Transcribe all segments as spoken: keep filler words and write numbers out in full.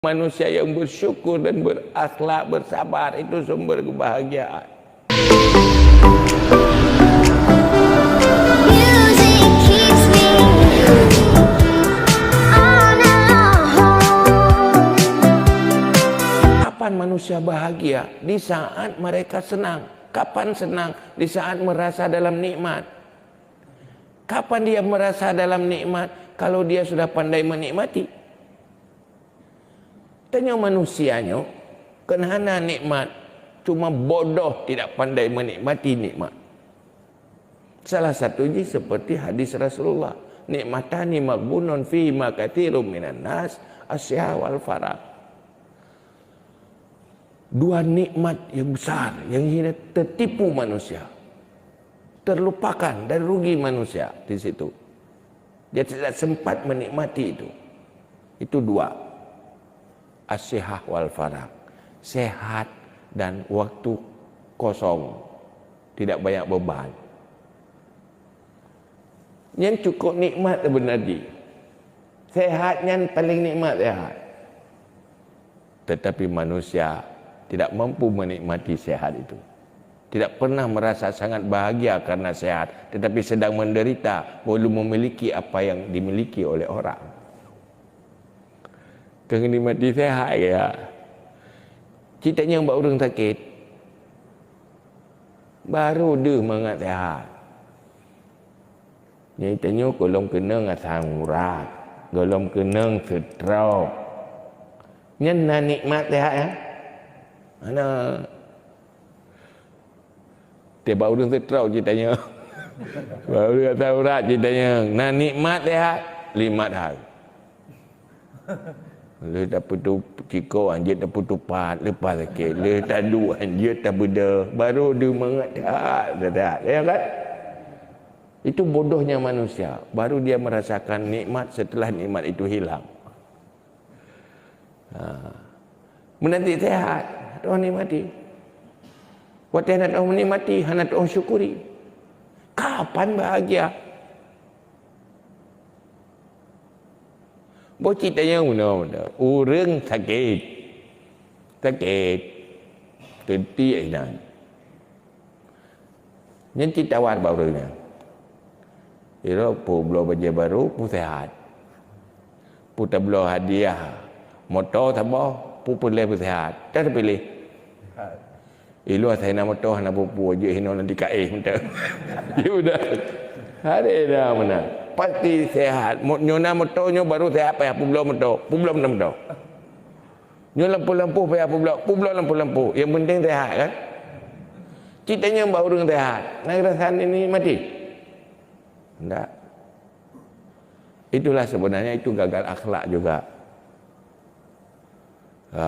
Manusia yang bersyukur dan berakhlak, bersabar, itu sumber kebahagiaan. Kapan manusia bahagia? Di saat mereka senang. Kapan senang? Di saat merasa dalam nikmat. Kapan dia merasa dalam nikmat? Kalau dia sudah pandai menikmati. Tanyoe manusia nyoe kan hana nikmat, cuma bodoh tidak pandai menikmati nikmat. Salah satu jih seperti hadis Rasulullah, "Nikmatani maghbunun fihima katsirun minan nas, as-sihah wal faragh." Dua nikmat yang besar yang hina tertipu manusia, terlupakan dan rugi manusia di situ. Dia tidak sempat menikmati itu. Itu dua. As-sihah wal faragh. Sehat dan waktu kosong. Tidak banyak beban. Nyan cukup nikmat sebenarnya. Sehat nyan paling nikmat sehat. Tetapi manusia tidak mampu menikmati sehat itu. Tidak pernah merasa sangat bahagia karena sehat, tetapi sedang menderita, belum memiliki apa yang dimiliki oleh orang. Keu nikmati sehat ya. Cit tanyong bak ureuëng sakét, baru deuh mangat sehat. Nyan tanyoe gohlom keunong asam urat, gohlom keunong stroke. Nyan na nikmat sehat ya? Hana. Tiba ureuëng stroke cit tanyong. Bak ureuëng asam urat cit tanyong. Na nikmat sehat, lima hal. Lheueh tapeutu-, ciko hanjeuet tapeutupat, leupah sakét. Lheueh taduek hanjeuet tabeudôh, baru deuh mangat that, that, that. Ya kan? Itu bodohnya manusia. Baru dia merasakan nikmat setelah nikmat itu hilang. Ha. Meunan cit sehat, hana teuoh nikmati. Watée hana teuoh menikmati, hana teuoh syukuri. Kapan bahagia? Boh cit tanyong meunoe, ureuëng sakét. Sakét. Teutiek inan. Nyan cit tawar bak ureuëng nyan. Iro peubloe bajée barô, peusehat. Peutabloe hadiah moto saboh, peupeulheueh peusehat. Tan piléh. Ilua saina moto hana peue-peue jeuet hinoe nanti kaéh mantong. Ya udah. Hari dah mana? Pasti sehat. Mo-, nyoe na moto nyoe baru sehat payah peubloe moto. Peubloe moto. Nyoe lampu-lampu payah peubloe. Peubloe lampu-lampu. Yang penting sehat kan? Cit tanyong bak ureuëng sehat. Na rasa ni mati? Ndak. Itulah sebenarnya itu gagal akhlak juga. Ha,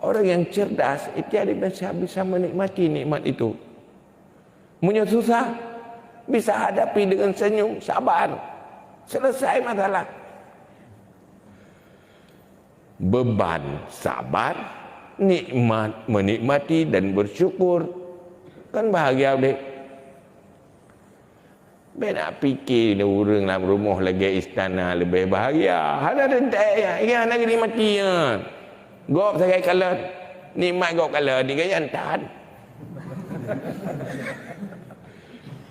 orang yang cerdas itu dia bisa, bisa menikmati nikmat itu. Meunyoe susah, bisa hadapi dengan senyum, sabar. Selesai masalah. Beban, sabar, nikmat, menikmati dan bersyukur. Kan bahagia udép. Bék na pike ureuëng lam rumoh lagée istana leubeh bahagia. Hana teuntée, ya, ya hana geunikmati nyan. Gob sagai kalon, nikmat gob kalon, di gaya tan.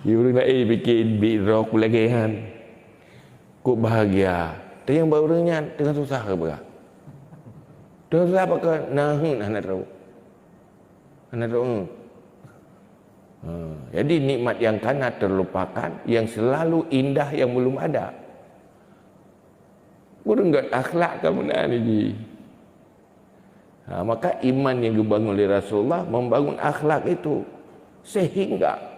Di ureuëng laén pike bit roh ku lagée nyan. Kok bahagia. Tanyong bak ureuëng nyan teungoh susah keu beurah. Teungoh susah pakon na heuet hana trok. Hana trok. Ha, jadi nikmat yang kana terlupakan, yang selalu indah yang belum ada. Ureuëng gét akhlak ka meunan jih. Ha, maka iman yang dibangun oleh Rasulullah membangun akhlak itu. Sehingga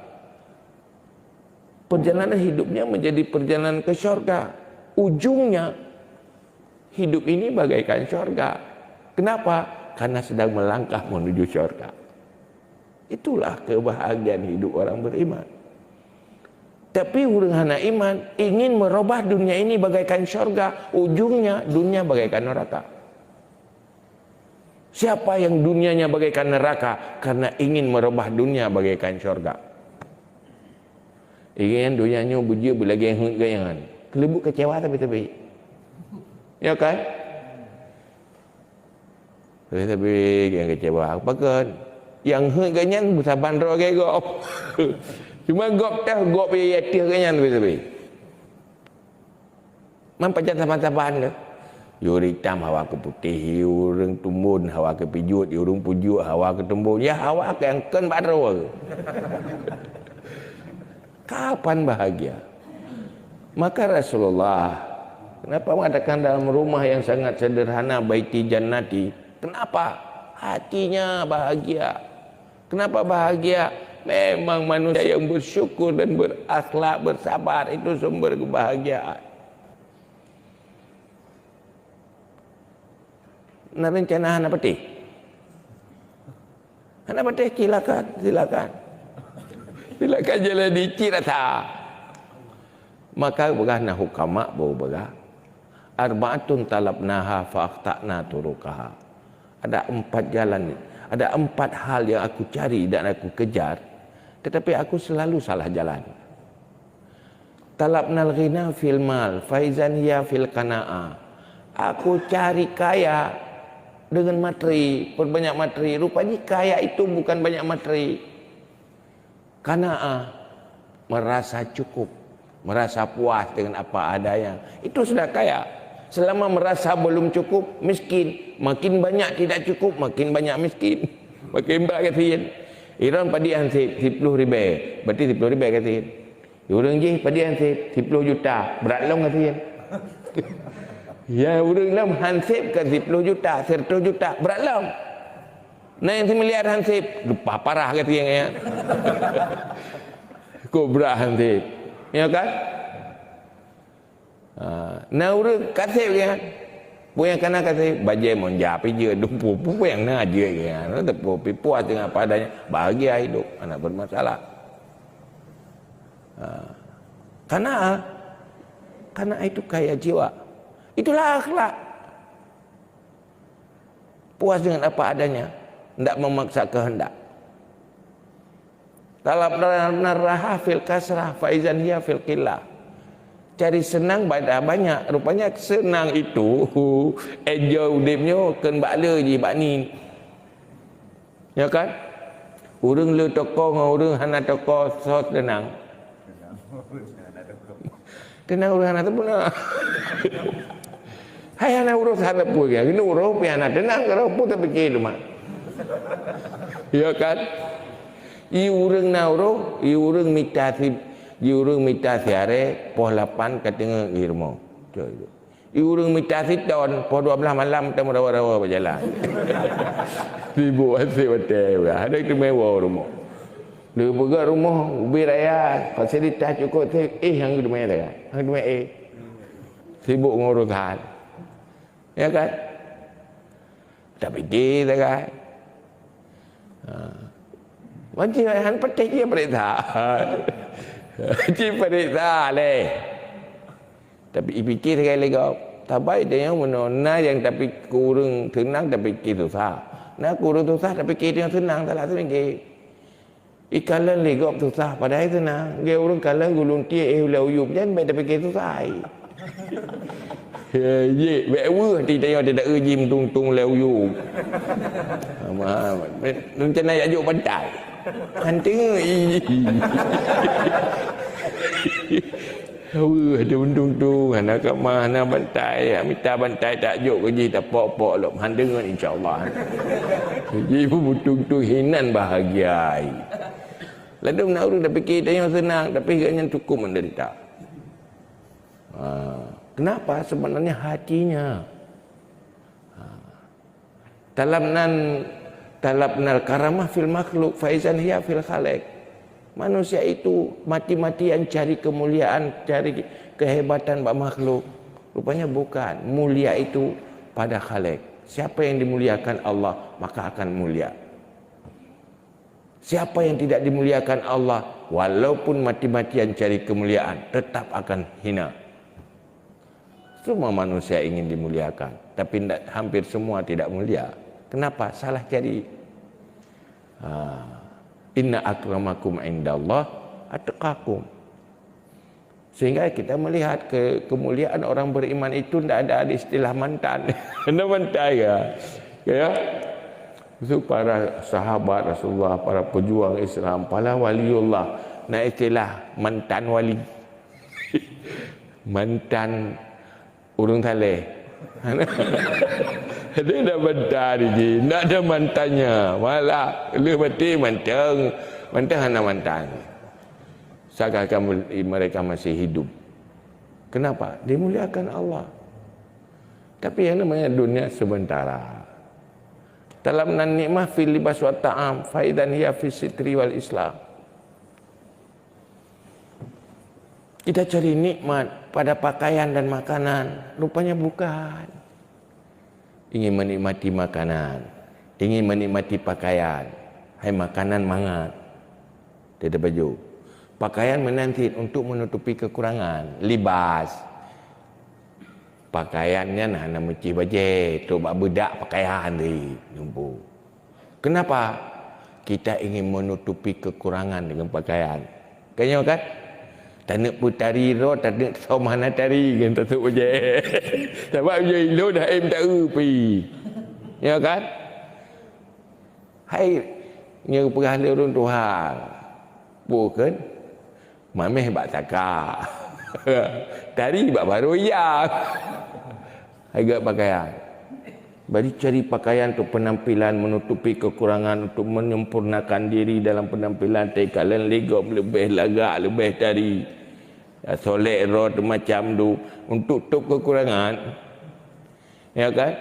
perjalanan hidupnya menjadi perjalanan ke syurga. Ujungnya, hidup ini bagaikan syurga. Kenapa? Karena sedang melangkah menuju syurga. Itulah kebahagiaan hidup orang beriman. Tapi ureuëng hana iman ingin merubah dunia ini bagaikan syurga, ujungnya dunia bagaikan neraka. Siapa yang dunianya bagaikan neraka karena ingin merubah dunia bagaikan syurga? Ingin dunia nyoe beujeuet beulagée heuet geuyangan. Keuleubuk kecewa tapi-tapi. Ya kan? Sabe-sabe nyang kecewa. Pakon? Nyang heuet gobnyan beusaban droe lagèe gob. Cuma gob teuh, gob nyang ateuh gobnyan sabe-sabe. Man pajan saban-saban tu. Yue ritam hawa keu putéh, yue ureueng tumbon hawa keu pijuet, yue ureueng pijuet hawa keu tumbon. Ya hawa keu nyang kon bak droe. Kapan bahagia? Maka Rasulullah, kenapa mengatakan dalam rumah yang sangat sederhana, baiti jannati? Kenapa? Hatinya bahagia. Kenapa bahagia? Memang manusia yang bersyukur dan berakhlak bersabar itu sumber kebahagiaan. Na rencana hana patéh? Hana patéh, silakan, silakan. Silakan jalani, cit rasa. Maka peugah na hukama beu peugah, "Arba'atun talabnaha fa akhta'na turuqaha." Ada empat jalan, ada empat hal yang aku cari dan aku kejar, tetapi aku selalu salah jalan. "Talabnal ghina fil mal, fa izan hiya fil qanaah." Aku cari kaya dengan materi, perbanyak materi. Rupanya kaya itu bukan banyak materi. Qanaah, merasa cukup, merasa puas dengan apa adanya. Itu sudah kaya. Selama merasa belum cukup, miskin, makin banyak tidak cukup, makin banyak miskin. Makin brat gasien. Iron padit hansip, siploh ribèe. Berarti siploh ribèe gasien. Ureueng jih padit hansip, siploh juta. Brat lom gasien. Ya, ureueng lom hansip ka siploh juta, seratus juta. Brat lom. Na nyang similiar hansip, leupah parah gasien nyan. Kobra hansip. Ya kan? Ha, na ureueng kasép nyan. Peue nyang kana kasép? Bajèe monja pih jeuet, dumpeue peue nyang na jeuet nyan. Teupeue pih puas dengan apa adanya. Bahagia hidup, hana bermasalah. Ha. Qanaah. Qanaah itu kaya jiwa. Itulah akhlak. Puas dengan apa adanya, ndak memaksa kehendak. Talabnar raha fil kasrah, fa izan hiya fil qillah. Cari senang bak banyak. Rupanya senang itu, enjoy udép nyoe, kon bak le jih bak ni. Ya kan? Ureueng le toko ngon ureueng hana toko, soe teunang? Teunang ureueng hana teupeu na. Hai hana urosan peue, keuneuk uroh pih hana teunang, uroh peue tapike teuma. Ya kan? I ureueng na uroh, i ureueng mita si, i ureueng mita siaré, poh lapan ka teungeut i rumoh. Cok itu. I ureueng mita siton, poh dua blaih malam teumeudawa-dawa bak jalan. Sibuk até watèe, hana teumé woe rumoh. Lheueh peugöt rumoh, ubé raya, fasilitas cukôp, eh, nyang teumé raya, nyang teumé, eh. Sibuk ngon urosan. Ya kan? Tapike sagai. Ha. Macam han patéh jih paréksa. Jih paréksa lé. Tapi ipike sagai lé gob. Sabai tanyoe meunoe na nyang tapike ureueng teunang tapike susah. Na keu ureueng susah tapike tanyoe seunang, salah seumike. Ikalon lé gob susah, padahai seunang. Lé ureueng kalon gulong tiek, eh, ulèe uyueb, nyan bèk tapike susah. Ye, ye, bèk weueh ti tanyoe tidak uji meutung-tung lé uyueb. Ama, rencana jak jok pantai. Hantu, ih. Weueh, ada untung tu, hana kamah, hana bantai, mita bantai tak jok ke jih, tapok-pok lom. Han deungon, insya Allah. Jih beutôi-beutôi hinan bahagia. Lalu nak ureueng dah fikir, tanya senang, tapi agaknya cukup menderita. Ha. Kenapa? Sebenarnya hatinya. Ha. Talabnan, talabnal karamah fil makhluk, faizan hiya fil khaliq. Manusia itu mati-matian cari kemuliaan, cari kehebatan bak makhluk. Rupanya bukan. Mulia itu pada Khaliq. Siapa yang dimuliakan Allah, maka akan mulia. Siapa yang tidak dimuliakan Allah, walaupun mati-matian cari kemuliaan, tetap akan hina. Semua manusia ingin dimuliakan, tapi ndak, hampir semua tidak mulia. Kenapa? Salah cari. Ha. Inna akramakum indallah atqakum. Sehingga kita melihat ke, kemuliaan orang beriman itu ndak ada istilah mantan. Ndak mantan ya. Ya. Itu para sahabat Rasulullah, para pejuang Islam, para waliullah, na istilah mantan wali. Mantan ureuëng saleh. Ada dah mantan ji, nak ada mantannya. Malah leuh mati mantong, mantong hana mantan. Seakan-akan mereka masih hidup. Kenapa? Dimuliakan Allah. Tapi yang namanya dunia sementara. Dalam nan nikmah fil libas wa ta'am, faidan hiya fi sitri wal Islam. Kita cari nikmat pada pakaian dan makanan, rupanya bukan. Ingin menikmati makanan, ingin menikmati pakaian, hai makanan mangat. Tidak baju. Pakaian menanti untuk menutupi kekurangan, libas. Pakaian nyan hana meucih bajée, trok bak beudak pakaian tadi, jumpa. Kenapa? Kita ingin menutupi kekurangan dengan pakaian. Kan nyo kan? Taneuk peutari droe, taneuk som hana tari, kan tatuk bajée. Sabab bajée ilôn dah em tak eu pi. Ya kan? Hai, nyo peugah lé ureuëng tuha. Peue kan? Mameh bak saka. Tari bak barô iya. Hai gak pakaian. Bari cari pakaian untuk penampilan, menutupi kekurangan, untuk menyempurnakan diri dalam penampilan. Teukalon lé gob leubeh lagak, leubeh tari. Ya, solek roh macam tu untuk tutup kekurangan. Ya kan?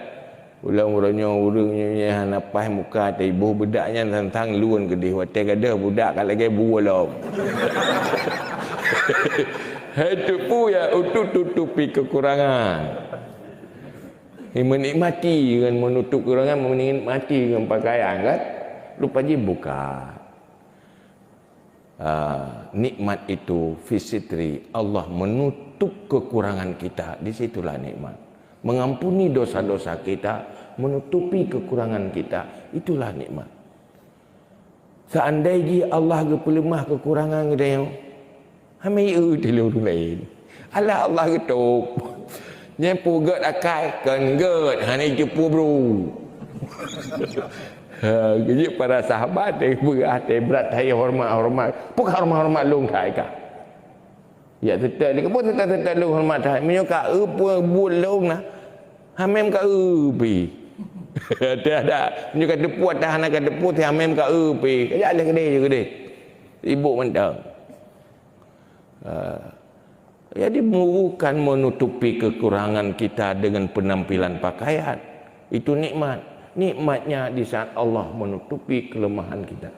Ulôn uroe nyoe ureuëng nyoe hana paih muka, teuiboh beudak nyan sang-sang lôn keudeh, watée gadôh beudak ka lagée bu lom. Hai tu pu ya, untuk tutupi kekurangan. Menikmati dengan menutup kekurangan, menikmati dengan pakaian kan? Lupa ji buka. Ah, nikmat itu fi sitri, Allah menutup kekurangan kita, di situlah nikmat. Mengampuni dosa-dosa kita, menutupi kekurangan kita, itulah nikmat. Seandai jih Allah geupeuleumah kekurangan geutanyoe, hana eu teuh lé ureuëng laén. Alah Allah geutôb. Nyan peugét akai, kon gét, hana jiteupeu bru. Ha, keujiek para sahabat, dia peugah, dia brat hai hormat-hormat. Peugah hormat-hormat lôn that ka. Ya, tetap, dia kata, tetap, tetap lôn hormat that. Meunyoe ka eu pun buet lôn nah, hamém ka eu pi. Tiada. Meunyoe ka teupeu, atah hana ka teupeu, si hamém ka eu pi. Kajak leh keudeh, keudeh. Sibuk mantong. Ah, jadi, bukan menutupi kekurangan kita dengan penampilan pakaian. Itu nikmat. Nikmatnya di saat Allah menutupi kelemahan kita.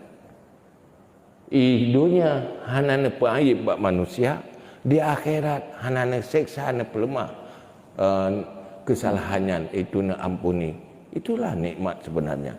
Di dunia hana neupeuaib bak manusia, di akhirat hana neuseksa, neupeuleumah, eh, kesalahan nyan, itu neuampuni. Itulah nikmat sebenarnya.